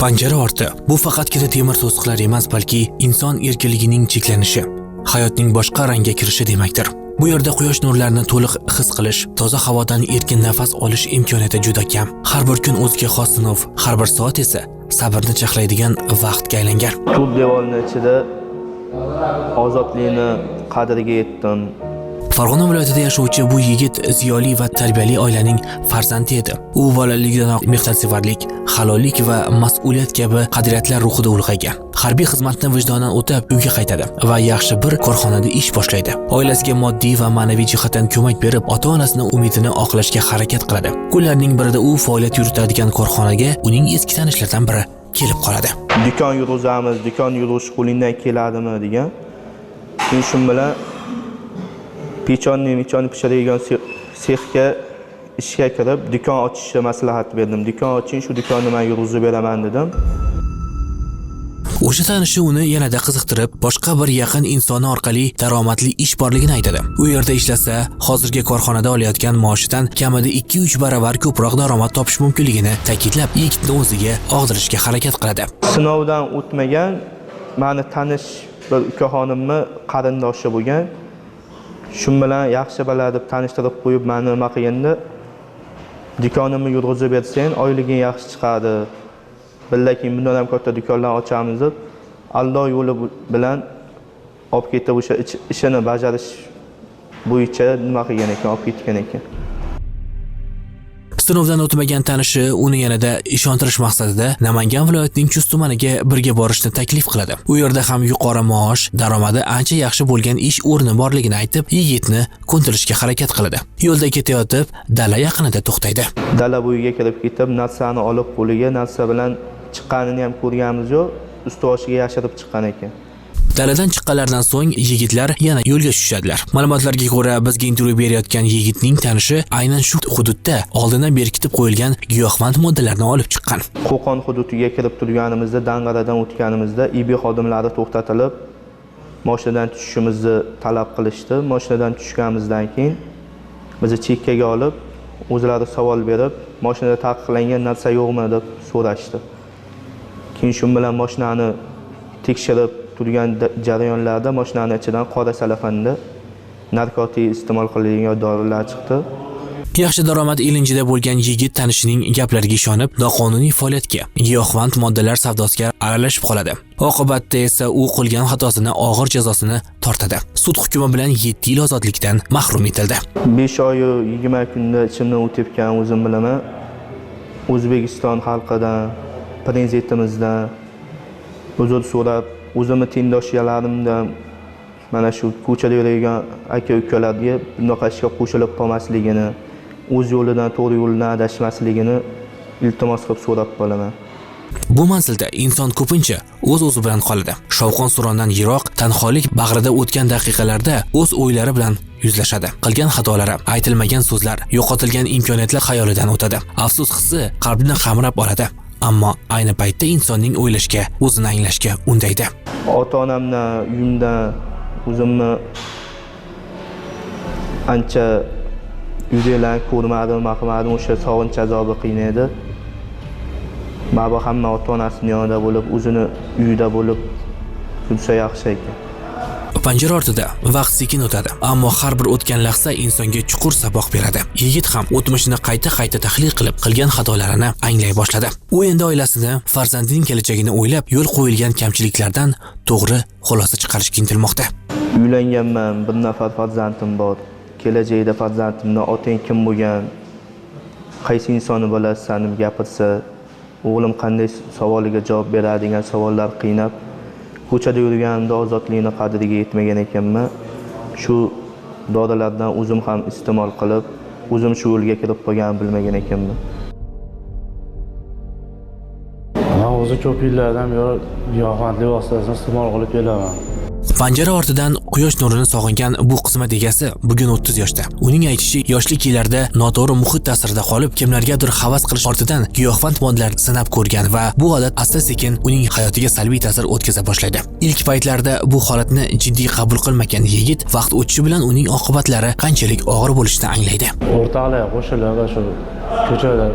Panjara orti bu faqatgina temir to'siqlar emas, balki inson erkinligining cheklanishi, hayotning boshqa rangga kirishi demakdir. Bu yerda quyosh nurlarini to'liq his qilish, toza havodan erkin nafas olish imkoniyati juda kam. Har bir kun o'ziga xos sinov, har bir soat esa sabrni charxlaydigan vaqtga aylangan. To'rt devorni ichida ozodlikni qadriga yetdim. Farg'ona viloyatida yashovchi bu yigit ziyoli va tarbiyali oilaning farzandi edi. U bolaligidanoq mehnatsevarlik, halollik va mas'uliyat kabi qadriyatlar ruhida ulg'aygan. Harbiy xizmatni vijdonan o'tab, uyga qaytadi va yaxshi bir korxonada ish boshlaydi. Oilasiga moddiy va ma'naviy jihatdan ko'mak berib, ota-onasini umidini oqlashga harakat qiladi. Kunlarning birida u faoliyat yuritadigan korxonaga uning eski tanishlaridan biri kelib qoladi. Do'kon yurg'izamiz, do'kon yurg'izish qo'lingdan keladimi degan. Men shu bilan pechonni pishiradigan sexga ishga kirib, do'kon ochishni maslahat berdim. Do'kon oching, shu do'konni men yurg'izib beraman dedim. O'sha tanishi uni yanada qiziqtirib, boshqa bir yaqin insoni orqali daromadli ish borligini aytadi. U yerda ishlasa, hozirgi korxonada olayotgan maoshidan kamida 2-3 baravar ko'proq daromad topish mumkinligini ta'kidlab, yigitni o'ziga og'dirishga harakat qiladi. Sinovdan o'tmagan, mani tanish bir ukaxonimni qarindoshi bo'lgan. Shu bilan yaxshi biladi deb tanishtirib qo'yib, mani nima qilganda, do'konimni yurg'izib bersang, oyliging yaxshi chiqadi. Birga keyin bundan ham katta do'konlar ochamiz deb aldov yo'li bilan olib ketib, o'sha ishini bajarish bo'yicha nima qilgan ekan, olib ketgan ekan. Sinovdan o'tmagan tanishi uni yanada ishontirish maqsadida Namangan viloyatining Chust tumaniga birga borishni taklif qiladi. U yerda ham yuqori maosh, daromadi ancha yaxshi bo'lgan ish o'rni borligini aytib, yigitni ko'ndirishga harakat qiladi. Yo'lda ketayotib, dala yaqinida to'xtaydi. Dala bo'yiga kirib ketib, narsani olib qo'liga, narsa bilan chiqqanini ham ko'rganimiz yo'q, usti boshiga yashirib chiqqan ekan. Daladan chiqqanlaridan so'ng yigitlar yana yo'lga tushadilar. Ma'lumotlarga ko'ra, bizga intervyu berayotgan yigitning tanishi aynan shu hududda oldindan berkitib qo'yilgan giyohvand moddalarni olib chiqqan. Qo'qon hududiga kirib turganimizda, Dang'aradan o'tganimizda IB xodimlari to'xtatilib, mashinadan tushishimizni talab qilishdi. Mashinadan tushganimizdan keyin bizni chekkaga olib, o'zlari savol berib, mashinada taqiqlangan narsa yo'qmi deb so'rashdi. Keyin shu bilan mashinani tekshirib turgan jarayonlarda mashinani ichidan qora salafanda narkotik iste'mol qilingan dorilar chiqdi. Yaxshi daromad ilinjida bo'lgan yigit tanishining gaplariga ishonib, noqonuniy faoliyatga, giyohvand moddalar savdosiga aralashib qoladi. Oqibatda esa u qilgan xatosini og'ir jazosini tortadi. Sud hukmi bilan 7 yil ozodlikdan mahrum etildi. 5 oyu 20 kunda ichimdan o'tayotgan o'zim bilaman. O'zbekiston xalqidan, prezidentimizdan uzr so'rab, o'zimni tengdoshlarimdan, mana shu ko'chada yuradigan aka ukalarga bunaqa ishga qo'shilib qolmasligini, o'z yo'lidan, to'g'ri yo'ldan adashmasligini iltimos qilib so'rab qolaman. Bu manzilda inson ko'pincha o'z-o'zi bilan qoladi. Shovqin-surondan yiroq, tanholik bag'rida o'tgan daqiqalarda o'z o'ylari bilan yuzlashadi. Qilgan xatolari, aytilmagan so'zlar, yo'qotilgan imkoniyatlar xayolidan o'tadi. Afsus hissi qalbni qamrab oladi. Ammo ayni paytda insonning o'ylashga, o'zini anglashga undaydi. Ota-onamdan, uyimdan o'zimni ancha uydagilarni ko'rmadim, nima qilmadim, o'sha sog'inch azobi qiynaydi. Mana bu hamma ota-onasini yonida bo'lib, o'zini uyida bo'lib yursa yaxshi ekan. Panjara ortida vaqt sekin o'tadi, ammo har bir o'tgan lahza insonga chuqur saboq beradi. Yigit ham o'tmishini qayta-qayta tahlil qilib, qilgan xatolarini anglay boshladi. U endi oilasini, farzandining kelajagini o'ylab, yo'l qo'yilgan kamchiliklardan to'g'ri xulosa chiqarishga intilmoqda. Uylanganman, bir nafar farzandim bor. Kelajakda farzandimdan otang kim bo'lgan, qaysi insonni bolasisan deb gapirsa, o'g'lim qanday savoliga javob beradi degan savollar qiynab, ko'chada yurganimda ozodlikni qadriga yetmagan ekanman. Shu dorilardan o'zim ham iste'mol qilib, o'zim shu yo'lga kirib qolganimni bilmagan ekanman. Men o'zi ko'p yillardan beri giyohvandlik vositasini iste'mol qilib kelaman. Panjara ortidan quyosh nurini sog'ingan bu qismat egasi bugun 30 yoshda. Uning aytishicha, yoshlik yillarida noto'g'ri muhit ta'sirida qolib, kimlargadir havas qilish ortidan giyohvand moddalar sinab ko'rgan va bu odat asta-sekin uning hayotiga salbiy ta'sir o'tkaza boshlaydi. Ilk paytlarda bu holatni jiddiy qabul qilmagan yigit vaqt o'tishi bilan uning oqibatlari qanchalik og'ir bo'lishini anglaydi. O'rtoqlar qo'shilib, shu ko'chada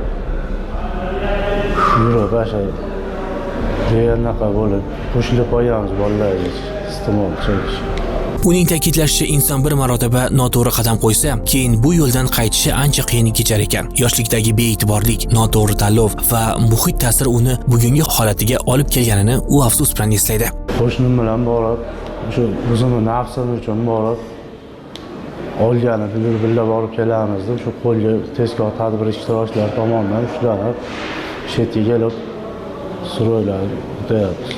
yurib, shu Anaqa bo'lib qo'shilib qo'yamiz bolalarga iste'mol chekish. Uning ta'kidlashicha, inson bir marotaba noto'g'ri qadam qo'ysa, keyin bu yo'ldan qaytishi ancha qiyin kechar ekan. Yoshlikdagi bee'tiborlik, noto'g'ri tanlov va muhit ta'siri uni bugungi holatiga olib kelganini u afsus bilan eslaydi. Qo'shnim bilan borib, o'sha o'zimni nafsim uchun borib olgani birga borib kelamiz deb shu qo'lga tezkor tadbir ishtirokchilari tomonidan ushlanib, chetga kelib so'rovlar o'tayapmiz.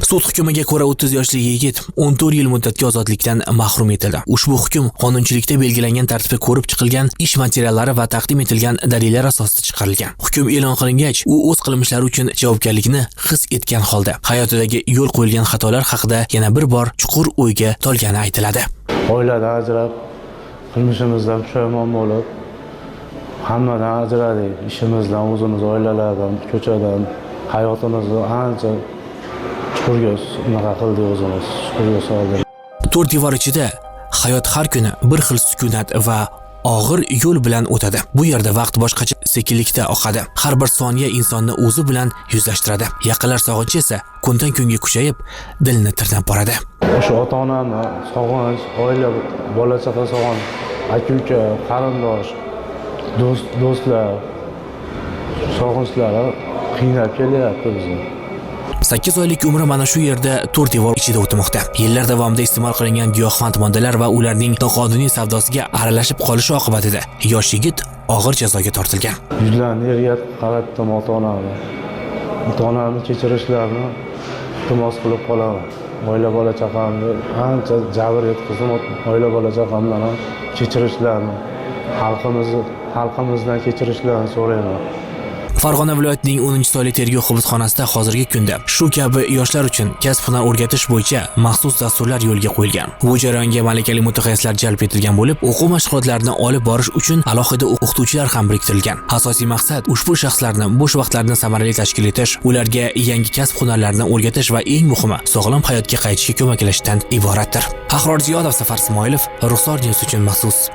Sud hukmiga ko'ra 30 yoshli yigit 14 yil muddatga ozodlikdan mahrum etildi. Ushbu hukm qonunchilikda belgilangan tartibda ko'rib chiqilgan ish materiallari va taqdim etilgan dalillar asosida chiqarilgan. Hukm e'lon qilingach, u o'z qilmishlari uchun javobgarlikni his etgan holda hayotidagi yo'l qo'yilgan xatolar haqida yana bir bor chuqur o'yga tolgani aytiladi. Oiladan ajrab, qilmishimizdan pushaymon bo'lib, hammadan ajradik. Ishimizdan, o'zimiz oilalardan, ko'chadan, hayotimizni ancha chuqurga unaqa qildik o'zimiz, chuqurga soldik. To'rt devor ichida hayot har kuni bir xil sukunat va og'ir yo'l bilan o'tadi. Bu yerda vaqt boshqacha sekinlikda oqadi. Har bir soniya insonni o'zi bilan yuzlashtiradi. Yaqinlar sog'inchi esa kundan kunga kuchayib, dilni tirnab boradi. O'sha ota-onamni sog'inch, oila, bola chaqa sog'inch, aka-uka, qarindosh, do'stlar sog'inchlari qiynab kelyapti bizni. 8 oylik umri mana shu yerda to'rt devor ichida o'tmoqda. Yillar davomida iste'mol qilingan giyohvand moddalar va ularning noqonuniy savdosiga aralashib qolishi oqibatida yosh yigit og'ir jazoga tortilgan. Yuzlarini yerga qaratdim ota-onamni. Ota-onamni kechirishlarini iltimos qilib qolaman. Oila bola chaqamni ancha jabr yetkazdim, oila bola chaqamdan ham kechirishlarini, xalqimizdan kechirishlarini so'rayman. Farg'ona viloyatining 10-sonli tergov hibsxonasida hozirgi kunda shu kabi yoshlar uchun kasb-hunar o'rgatish bo'yicha maxsus dasturlar yo'lga qo'yilgan. Bu jarayonga malakali mutaxassislar jalb etilgan bo'lib, o'quv mashg'ulotlarini olib borish uchun alohida o'qituvchilar ham biriktirilgan. Asosiy maqsad ushbu shaxslarni bo'sh vaqtlarini samarali tashkil etish, ularga yangi kasb-hunarlarni o'rgatish va eng muhimi, sog'lom hayotga qaytishga ko'maklashishdan iboratdir. Ahror Ziyodov, Safar Ismoilov, Ruxsor News uchun maxsus.